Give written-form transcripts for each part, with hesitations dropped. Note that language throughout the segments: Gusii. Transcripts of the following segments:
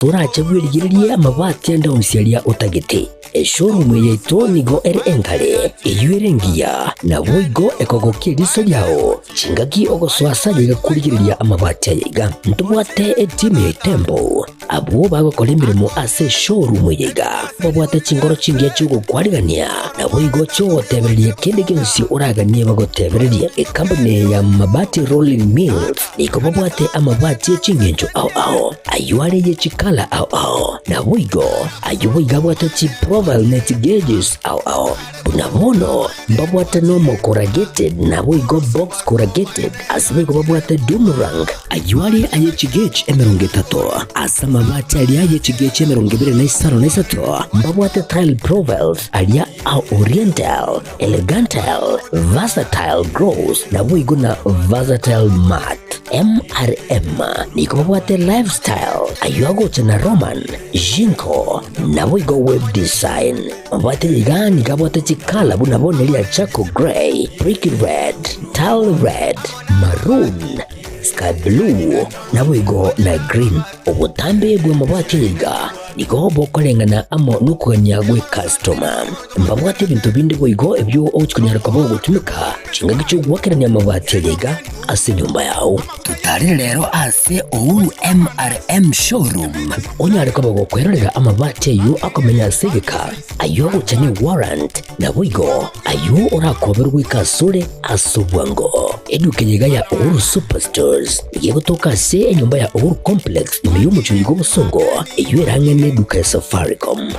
Torache bwerigererie amabati ande onsi aria otagete. Eshowroom yaito nigo ere enkare, eyio ere engiya, naboigo ekogokia eriso riao chingaki ogosoa ase aye iga korigereria amabati aya iga. Ntobwate etimu ya Itembo, abwo bagokora emeremo ase eshowroom eye iga, babwate chinkoro chingiya chi'ogokwarigania, naboigo chi'ogotebereria kende gionsi oraganie bagotebererie. Ekampuni ya Mabati Rolling Mills nigo babwate amabati e chingencho ao ao. Ayio are ye chikala ao ao, naboigo ayio boigo abwate chiprofile ne chigeges ao ao. Buna bono mbabwate normal corrugated naboigo box corrugated, ase boigo babwate doom rank. Ayio are aye chigauge 30, ase amabati aria aye chigauge 23 na mbabwate tile profiles aria a oriental, elegantal, versatile gloss naboigo na versatile matte. MRM nigo babwate lifestyle ayio agocha na Roman, Jinko naboigo web design. Babwate iga nigo abwate chikala buna bono eria charcoal grey, brick red, tile red, maroon, sky blue naboigo na green. Obotambe bw'amabati aya iga nigo bokoreng'ana amo nokogania gw'ekastoma. Mbabwate ebinto binde boigo ebio ogochia konyara koba ogotumeka chingaki chi'ogoakerania amabati aya iga ase enyomba yao. Totarere rero ase Uhuru MRM Showroom onyare koba gokwerorera amabati ayio akomenya ase egeka, ayio agocha ne warrant, Naboigo ayio orakoberwe goika asore ase obwango. Eduka eye iga ya Uhuru Superstores nigo egotoka ase enyomba ya Uhuru Complex ime y'omochie oyo bw'obosongo, eyio ere ang'e n'eduka ya Safaricom.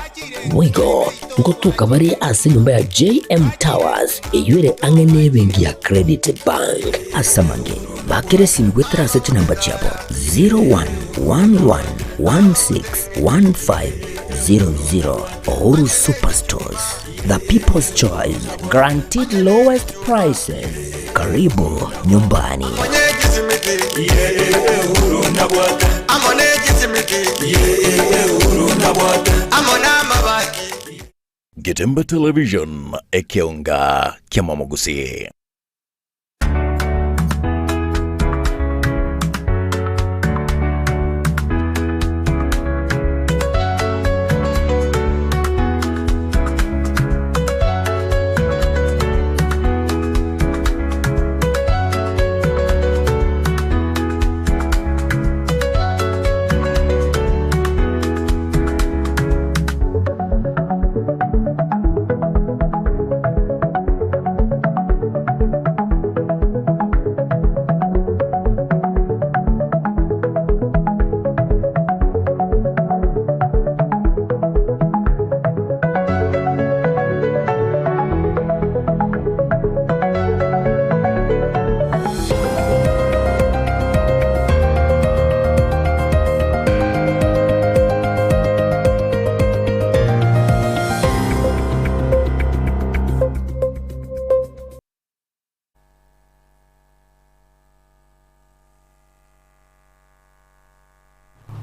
Boigo ngotoka bare ase enyomba ya JM Towers eyio ere ang'e n'ebenki ya Credit Bank. Ase amange, bakera esimi goetera ase chinamba chiabo 0111161500. Uhuru Superstores, the people's choice, guaranteed lowest prices. Karibu nyumbani. Getembe Television, ekeonga ki'amamogusi.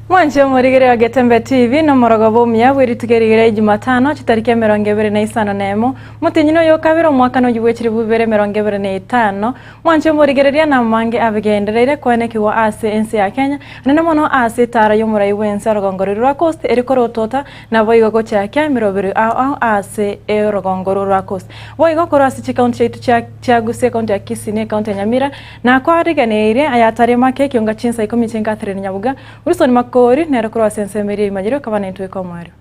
Mwanche omorigere wa Getembe TV nomorogoba omuya bwe rituko eri ria Jumatano chitariki 25 motienyi oyo okabere omwaka noyio bwe chilifu bibere 25 Mwanche omorigereria na amange abigendereire koenekigwa ase ense ya Kenya, anene mono ase etaara y'omorai bw'ense orogongo roria rwa Coast eri korotota naboigo gochakia emeroberi ao ao ase orogongo orwo rwa Coast. Boigo korwa ase chikaunti chiaito chia chia Gusii, ekaunti ya Kisii na ekaunti ya Nyamira nakwariganeirie ayatari make ekionga chinsa ikomi chia Catherine Nyabuga, Wilson Makori nere korwa ase ensemo eria eimanyire okaba naintwe ekomoerio.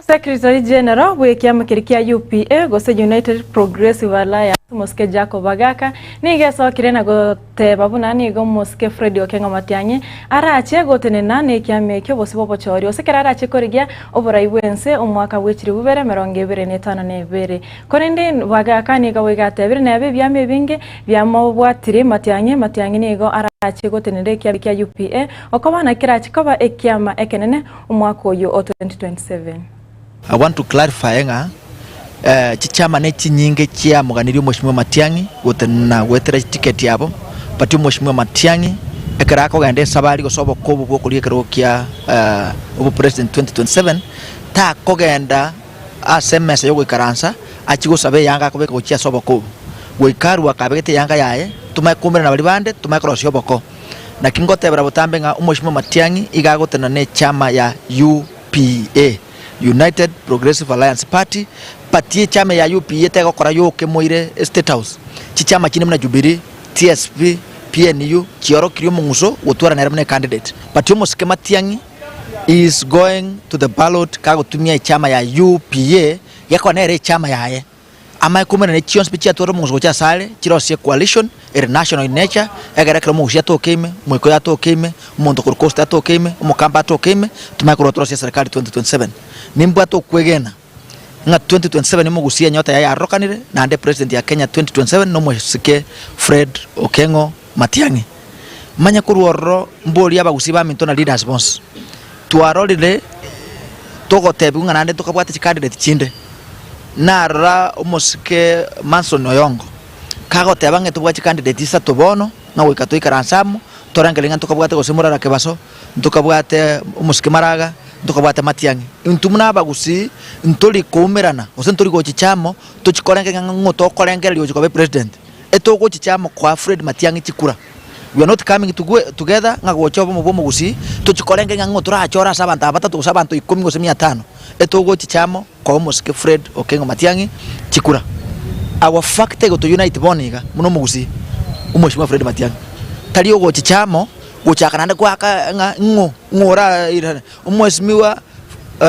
Secretary General bw'ekiama keria kia UPA gose United Progressive Alliance Omosike Jacob Agaka nigo esokire na goteba buna nigo Omosike Fred Okengo Matiang'i arache gotenena nekiama ekio bosio bw'obochori gose ekero arache korigia oborai bw'ense omwaka bw'echiribu bibere emerongo ebere na etano na ebere. Korende Bagaka nigo boigo atebire, Nebe ebiama ebinge biamobwatire Matiang'i, Matiang'i nigo arache gotenenera ekiama kia UPA, okoba na kerache koba ekiama ekenene omwaka oyio o 2027. I want to clarify ng'a chichama ne chinyinge chiamoganirie omweshimiwa Matiang'i gotenena goetera eticket yabo, but omweshimiwa Matiang'i ekero akogenda esabari gose obokobu bwa okorigia ekerogo kia obopresident 2027. Takogenda ase emesa y'ogoikaransa achie gosaba eyanga akobeka gochia ase oboko obwo. Goika arue akabegete eyanga yaye, tomanye koumerana na baria bande, tomanye korosia oboko. Naki ngotebera botambe ng'a Omweshimiwa Matiang'i iga agotenena nechama ya UPA, United Progressive Alliance Party, party echama ya UPA tegokora yoka emoire State House. Chichama chinde buna Jubilee, TSP, PNU chiorokirie omong'uso gotwara nere buna ecandidate. But omosike Matiang'i is going to the ballot kagotumia echama ya UPA gekoba nere echama yaye. Amanye koumerana ne chionsi pi chiatwara omong'uso gocha asare, chirosie coalition ere national in nature, egere ekero omogusi atoke ime, omoikoyo atoke ime, omonto korwa coast atoke ime, omokamba atoke ime, tomanye korwa torosie eserekari 2027. Nimbwate okwegena ng'a 2027 omogusi enyota yaye yarokanire, naende president ya Kenya 2027 nomosike Fred Okengo Matiang'i. Manye korwa ororo mborie abagusii baminto na leaders bonsi, twarorire togotebiwa ng'a naende tokabwate chicandidate chinde, narora omosike Manson Oyongo kagoteba ng'a tobwate chicandidate isato bono, ng'a goika toikaranse amo, torengererie ng'a ntokabwate gose Morara Kebaso, ntokabwate omosike Maraga, ntokabwate Matiang'i. Intwe buna abagusii ntori koumerana gose ntori gochicha amo tochikorengereria ng'a ng'o tokorengereria gochia koba epresident. Etogochicha amo koa Fred Matiang'i chikura. We are not coming together ng'a gocha obomo bwa omogusii tochikorengereria ng'a ng'o torachore ase abanto aba batato gose abanto ikomi gose mia tano. Etogochicha amo koa omosike Fred Okengo Matiang'i chikura. Our factor egoto unite bono iga buna omogusii, omweshimiwa Fred Matiang'i. Tari ogochicha amo gochaka naende goaka ng'a ng'o ng'o orairane. Omweshimiwa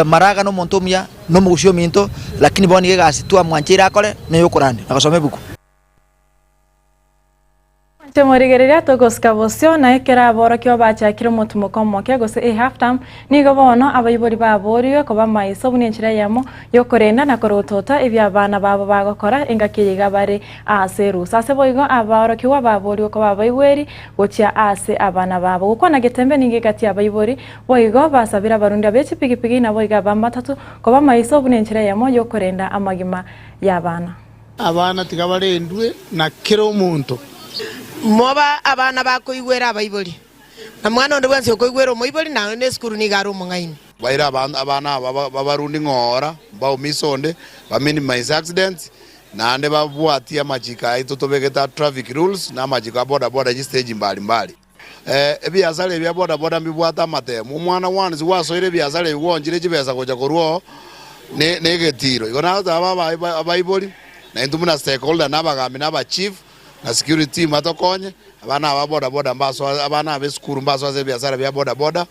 Maraga na omonto omuya na omogusii ominto, lakini bono iga egasi twamwancheire akore neyokorandia na gosoma ebuku. Inche morigereria togosika bosio, na ekero aborokigwa bachakire omotimoko omoke, gose a half term, nigo bono abaibori baboorigwe koba maiso buna enchera eyemo y'okorenda na korotota ebio abana babo bagokora engaki eye iga bare ase erusa. Ase boigo aborokigwa baboorigwe koba abaigweri gochia ase abana babo. Gokwana getembe nigo egati abaibori boigo basabire abarundi abe chipigipigi naboigo ab'amatatu koba maiso buna enchera eyemo y'okorenda amagima y'abana. Abana tiga barendwe na kera omonto. Moba abana bakoigwera abaibori, na mwana onde bwensi okoigwera omoibori na nesukuru nigo are omong'aini. Baire abana aba babarundi ng'ora, mbaumise onde, ba minimize accidents, naende babwatie amachiko aito tobegete a traffic rules na amachiko a boda boda chistage mbari mbari. Ebiasara ebi bia boda boda mbibwate amatemo, omwana once gwasoire ebiasara ebi gwaonchire chibesa gocha korwa oo ne egetiro. Igo nagoteba abaibori na intwe buna stakeholder na abagambi na abachief na security team batokonye abana aba boda boda mbasoa abana aba esukuru mbasoe ase ebiasara bia boda boda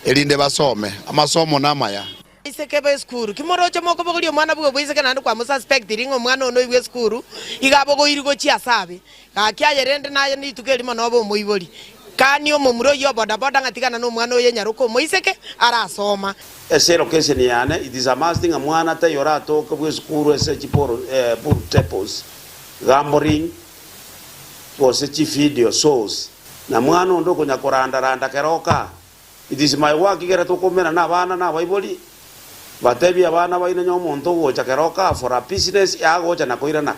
erinde basome. Amasomo namaya. Abaiseke b'esukuru, ki moroche mokobogoria omwana bwe oboiseke naende kwamosuspectiri ng'a omwana one oibwe esukuru iga abogoiri gochia ase abe? Gaki aye rende naye rituko erimo nobe omoibori. Kania omomura oyio o bodaboda ng'a tigana nomwana oyo enyaroka omoiseke arasoma. Ase elocation yane it is a must ng'a mwana taiyo oratoke bw'esukuru ase chi pool tables, gambling, gose chi video shows. Na mwana onde okonya koranda randa keroka. It is my work ekero tokoumera na abana na abaibori, batebie abana baino onye omonto ogocha keroka for a business agocha na koirana.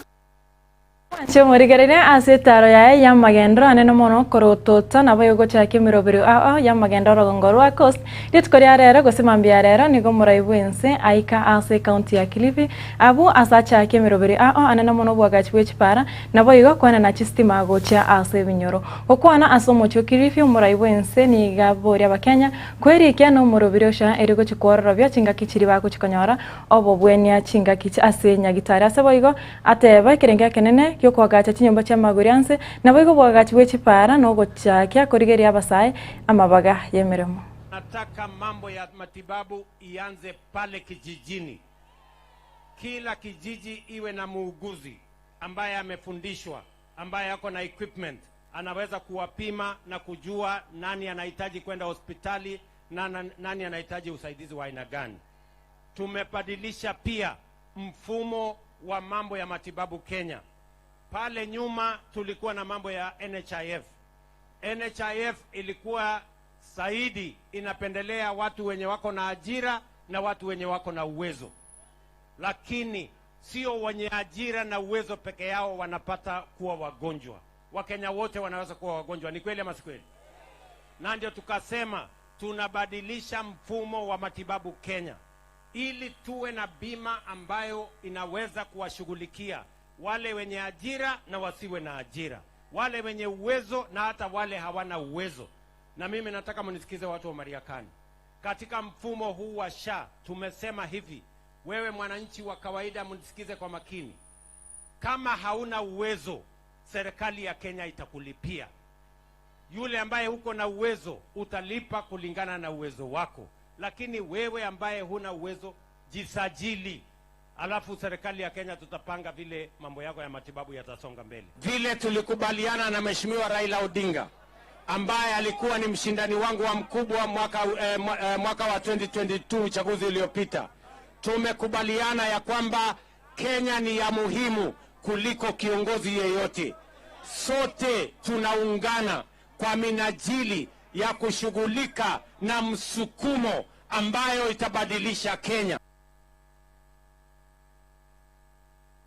Mwanche omorigereria ase etaaro yaye y'amagendero anene mono korotota nabo egochaka emeroberio ao ao y'amagendo orogongo rwa Coast. Rituko ria rero gose mambia ya rero nigo omorai bw'ense aika ase ekaunti ya Kilifi abwo ase achake emeroberio ao ao anene mono obwagachi bwe chipara naboigo koenana chistima gochia ase ebinyoro. Gokwana ase omochie o Kilifi omorai bw'ense nigo aboria abakenya kwerikia nomorobiri osha erio gochia kwororobia chingaki chiria bagochia konyora obobwenia chingaki ase Nyagitari ase boigo Ateeba, Ekerengo ekenene gi'okoagacha chinyomba chi'amagori a nse, naboigo oboagachi bwe chipaara na ogochakia korigereria abasae amabaga y'emeremo. Nataka mambo ya matibabu ianze pale kijijini. Kila kijiji iwe na muuguzi ambaye amefundishwa, ambaye ako na equipment, anaweza kuwapima na kujua nani anahitaji kwenda hospitali na nani anahitaji usaidizi wa aina gani. Tumebadilisha pia mfumo wa mambo ya matibabu Kenya. Pale nyuma tulikuwa na mambo ya NHIF. NHIF ilikuwa zaidi inapendelea watu wenye wako na ajira na watu wenye wako na uwezo, lakini sio wenye ajira na uwezo peke yao wanapata kuwa wagonjwa. Wakenya wote wanaweza kuwa wagonjwa, ni kweli ama si kweli? Na ndio tukasema tunabadilisha mfumo wa matibabu Kenya. ili tuwe na bima ambayo inaweza kuwashughulikia wale wenye ajira na wasiwe na ajira, wale wenye uwezo na hata wale hawana uwezo. Na mimi nataka mnisikize watu wa Mariakani. Katika mfumo huu wa SHA tumesema hivi, wewe mwananchi wa kawaida, mnisikize kwa makini. Kama hauna uwezo, serikali ya Kenya itakulipia. Yule ambaye uko na uwezo utalipa kulingana na uwezo wako, lakini wewe ambaye huna uwezo jisajili, alafu serikali ya Kenya tutapanga vile mambo yako ya matibabu yatasonga mbele. Vile tulikubaliana na Mheshimiwa Raila Odinga ambaye alikuwa ni mshindani wangu wa mkubwa mwaka, eh, mwaka wa 2022 uchaguzi uliopita, tumekubaliana ya kwamba Kenya ni ya muhimu kuliko kiongozi yeyote. Sote tunaungana kwa minajili ya kushughulika na msukumo ambayo itabadilisha Kenya.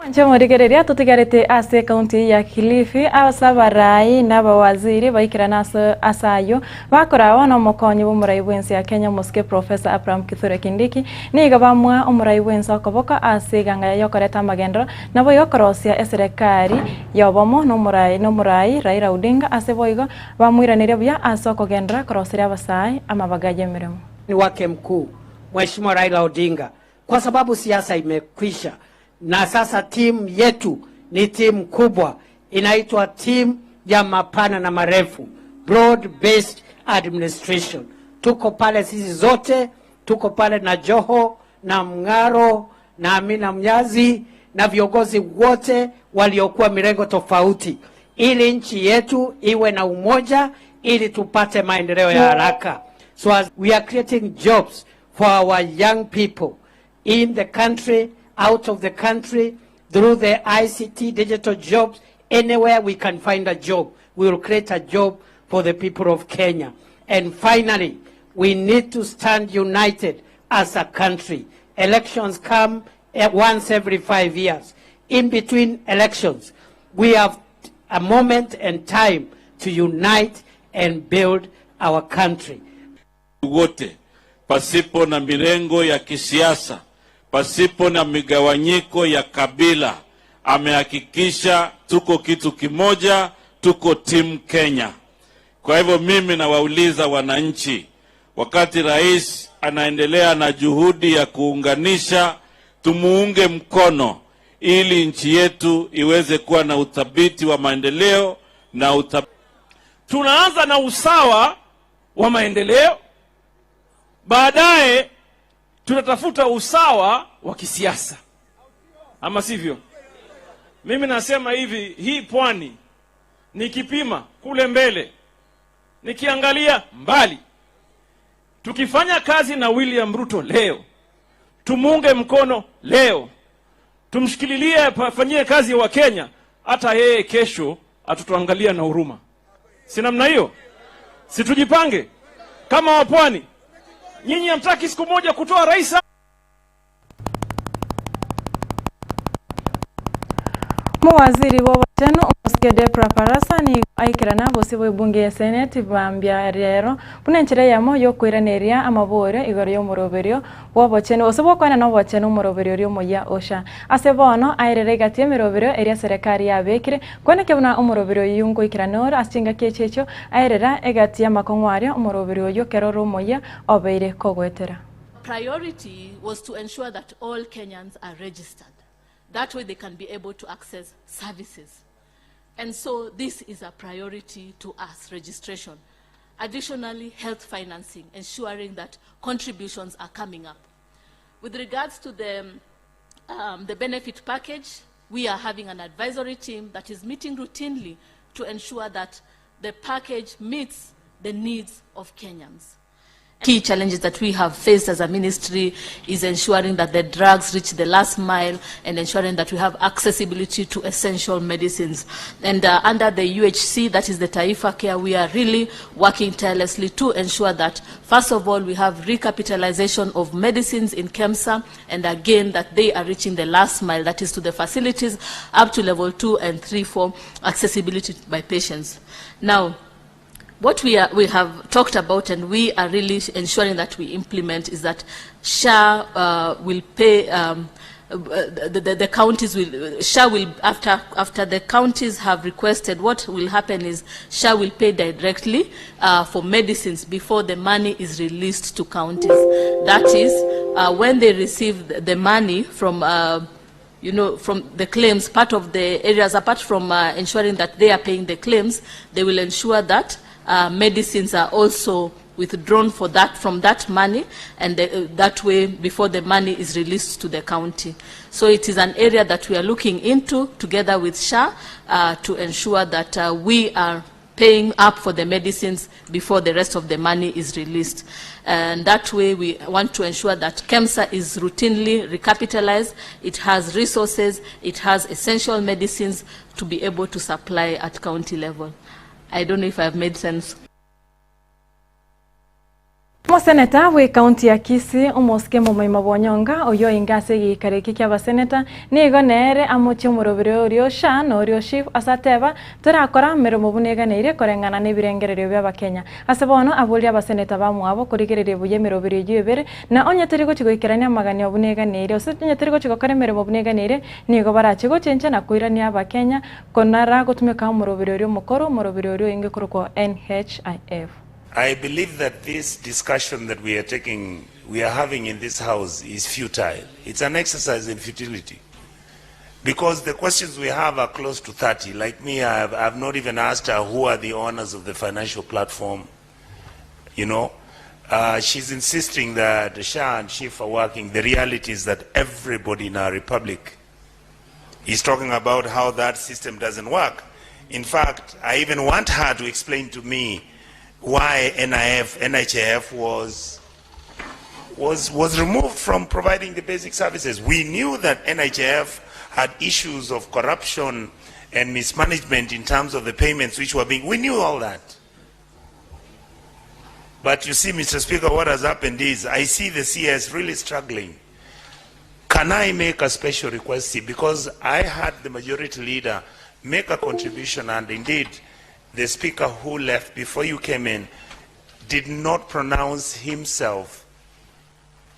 Inche morigereria totigarete ase ekaunti ya Kilifi ase abarai na abawaziri baikerane ase ase ayio bakorawa na omokonyi bw'omorai bw'ense ya Kenya omosike Professor Abraham Kithure Kindiki nigo bamoa omorai bw'ense okoboko ase eganga yaye yokoreta amagenderero naboigo korosia eserekari y'obomo na omorai na omorai Raila Odinga ase boigo bamoiraneria buya ase okogenderera koroseria abasae amabaga y'emeremo. wake mkuu Mheshimiwa Raila Odinga, kwa sababu siasa imekwisha, na sasa timu yetu ni timu kubwa, inaitwa timu ya mapana na marefu, broad based administration. Tuko pale sisi zote, tuko pale na Joho na Mng'aro na Amina Mnyazi na viongozi wote waliokuwa mirengo tofauti, ili nchi yetu iwe na umoja, ili tupate maendeleo ya haraka. So as we are creating jobs for our young people in the country, out of the country, through the ICT digital jobs, anywhere we can find a job, we will create a job for the people of Kenya. And finally, we need to stand united as a country. Elections come once every 5 years. In between elections, we have a moment and time to unite and build our country. Wote pasipo na mirengo ya kisiasa, pasipo na migawanyiko ya kabila, amehakikisha tuko kitu kimoja, tuko timu Kenya. Kwa hivyo mimi nawauliza wananchi, wakati rais anaendelea na juhudi ya kuunganisha, tumuunge mkono ili nchi yetu iweze kuwa na uthabiti wa maendeleo na uthabiti. Tunaanza na usawa wa maendeleo, baadaye tutatafuta usawa wa kisiasa, ama sivyo? Mimi nasema hivi, hii pwani nikipima kule mbele, nikiangalia mbali, tukifanya kazi na William Ruto leo, tumuunge mkono leo, tumshikililie afanyie kazi wa Kenya, hata yeye kesho atutuangalia na huruma. Si namna hiyo? Si tujipange kama wapwani? Nyinyi hamtaki siku moja kutoa rais? Mowaziri bw'obochenu omosike Debra Barasa nigo aikerana bosio bw'ebunge ya Senate bambia rero buna enchera eyemo yokoiraneria amaborio igoro y'omoroberio bw'obochenu gose bwokoena na obochenu omoroberio oria omoyia OSHA. Ase bono aerere egati y'emeroberio eria serikali yabekire kweneke buna omoroberio oyio nkoikerana ore ase chingaki echi echio aerera egati y'amakong'u aria omoroberio oyio ekero ore omoyia obeire kogoetera. Priority was to ensure that all Kenyans are registered. That way they can be able to access services. And so this is a priority to us, registration. Additionally, health financing, ensuring that contributions are coming up. With regards to the benefit package, we are having an advisory team that is meeting routinely to ensure that the package meets the needs of Kenyans. Key challenges that we have faced as a ministry is ensuring that the drugs reach the last mile and ensuring that we have accessibility to essential medicines. And under the UHC, that is the Taifa Care, we are really working tirelessly to ensure that, first of all, we have recapitalization of medicines in KEMSA, and again, that they are reaching the last mile, that is to the facilities up to level 2 and 3 for accessibility by patients. Now, what we have talked about and we are really ensuring that we implement is that SHA uh, will pay um, the, the, the counties will, SHA will, after, after the counties have requested, what will happen is SHA will pay directly uh, for medicines before the money is released to counties. That is, uh, when they receive the, the money from uh, you know, from the claims, part of the areas, apart from uh, ensuring that they are paying the claims, they will ensure that uh, medicines are also withdrawn for that, from that money, and the, uh, that way before the money is released to the county. So it is an area that we are looking into together with SHA uh, to ensure that uh, we are paying up for the medicines before the rest of the money is released. And that way we want to ensure that KEMSA is routinely recapitalized, it has resources, it has essential medicines to be able to supply at county level. I don't know if I've made sense. Omoseneta bw'ekaunti ya Kisii, omosike Momoima Bwonyonga, oyio oinge ase egeikaro eke ki'abaseneta, nigo nere amochie omoroberi oria o SHA na oria o SHIF ase ateba, Torakora meremo buna eganeirie koreng'ana nebirengererio bi'Abakenya. Ase bono aborie abaseneta bamwabo korigereria buya emeroberi eyio ebere, na onye teri gochia goikerania amaganio buna eganeirie, gose onye teri gochia gokora emeremo buna eganeirie, nigo barache gochencha na koirania Abakenya konara gotumeka omoroberi oria omokoro, omoroberi oria oinge korokwa NHIF. I believe that this discussion that we are taking, we are having in this house is futile. It's an exercise in futility. Because the questions we have are close to 30. Like me, I have, I've not even asked her who are the owners of the financial platform. You know, she's insisting that SHA and SHIF are working. The reality is that everybody in our republic is talking about how that system doesn't work. In fact, I even want her to explain to me why NIF, NHIF was, was, was removed from providing the basic services. We knew that NHIF had issues of corruption and mismanagement in terms of the payments which were being, we knew all that. But you see, Mr. Speaker, what has happened is I see the CS really struggling. Can I make a special request? Because I had the majority leader make a contribution, and indeed, the speaker who left before you came in did not pronounce himself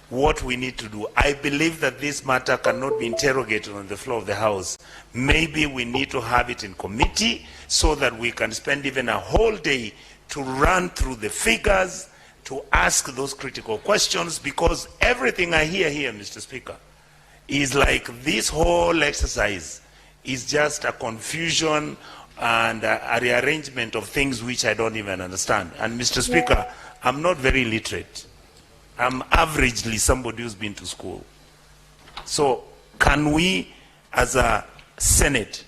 what we need to do. I believe that this matter cannot be interrogated on the floor of the House. Maybe we need to have it in committee so that we can spend even a whole day to run through the figures, to ask those critical questions, because everything I hear here, Mr. Speaker, is like this whole exercise is just a confusion and a, a rearrangement of things which I don't even understand. And Mr. Speaker, I'm not very literate. I'm averagely somebody who's been to school. So can we, as a Senate,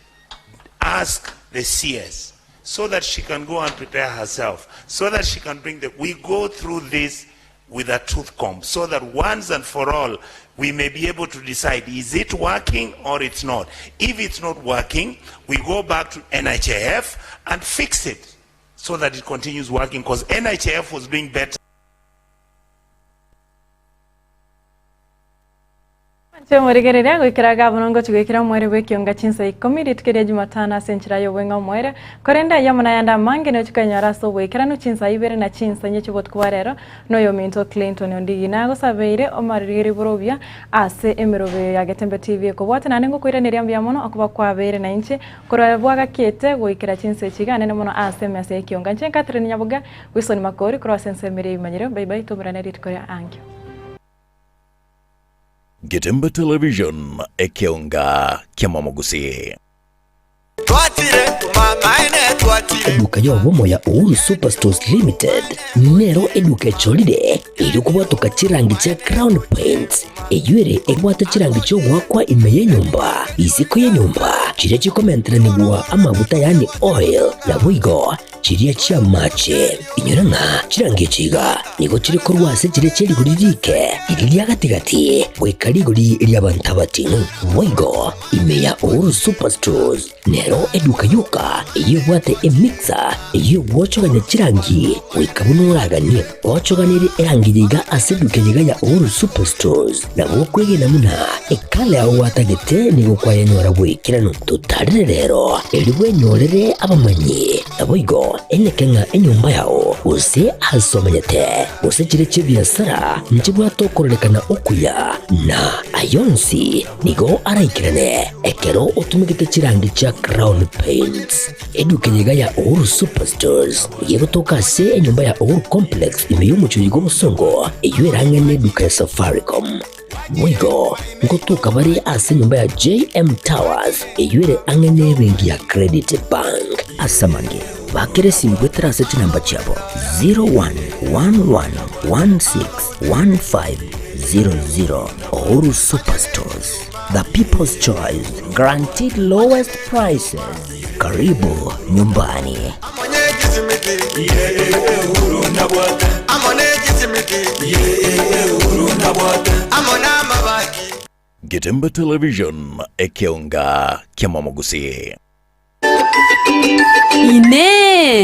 ask the CS so that she can go and prepare herself, so that she can bring the... We go through this with a tooth comb, so that once and for all, we may be able to decide, is it working or it's not? If it's not working, we go back to NHIF and fix it so that it continues working, because NHIF was doing better. Inche omorigereria goikera gavana ngochia goikera omoerio bw'ekionga chinsa ikomi rituko ria Jumatano ase enchera y'obweng'e omoerio, korende ayio amo nayande amange nochia koyanyora ase oboikeranu chinsa ibere na chinsa inye chi'obotuko bwa rero noyominto Clinton Ondigi nagosabeire omarigereria borobia ase emerobio ya Getembe TV ekobwate naende ngokoiraneria mbuya mono okoba kwabeire nainche korwa bwagakete goikera chinsa echi iga nene mono ase emesa y'ekionga. Inche Catherine Nyaboga, Wilson Makori korwa ase ensemo eria y'ebimanyero. Bye bye tomerane rituko ria ankio. Getembe Television, ekeonga ki'amamogusii. Eduka y'obomo ya Uhuru Superstores Limited nero eduka echorire erio kobwatoka chirangi chia Crown Paints eyio ere ebwate chirangi chi'ogoakwa ime y'enyomba, isiko y'enyomba, chiria chikomenteranigwa amaguta yaani oil, naboigo Chiria chi'amache. Inyora ng'a chirangi echi iga nigo chire korwa ase chiria chie rigori riike, riria ria gati-gati, goika rigori ri'abanto abating'u. Boigo ime ya Uhuru Superstores nero eduka yoka eyio ebwate emixer eyio egwochogania chirangi goika buna oraganie. Gochoganerie erangi eye iga ase eduka eye iga ya Uhuru Superstores nabo okwegena buna. Ekala yao gwatagete nigo kwayenyora bw'ekeranu. Totarire rero, erio bwenyorere abamanyi. Naboigo eneke ng'a enyomba yao, gose aase omenyete, gose chire chi'ebiasara, nchibwate okororekana okuya, na ay'onsi nigo araikerane ekero otumegete chirangi chia Crown Paints. Eduka eye iga ya Uhuru Superstores nigo egotoka ase enyomba ya Uhuru Complex ime y'omochie oyo bw'obosongo, eyio erang'e neduka ya Safaricom. Boigo ngotoka bare ase enyomba ya JM Towers eyio ere ang'e nebenki ya Credit Bank. Ase amange, bakera esimi goetera ase chinamba chiabo 0111161500. Uhuru Superstores, the people's choice, guaranteed lowest prices. Karibu nyumbani. Getembe Television, ekeonga kiamamogusii. Inee!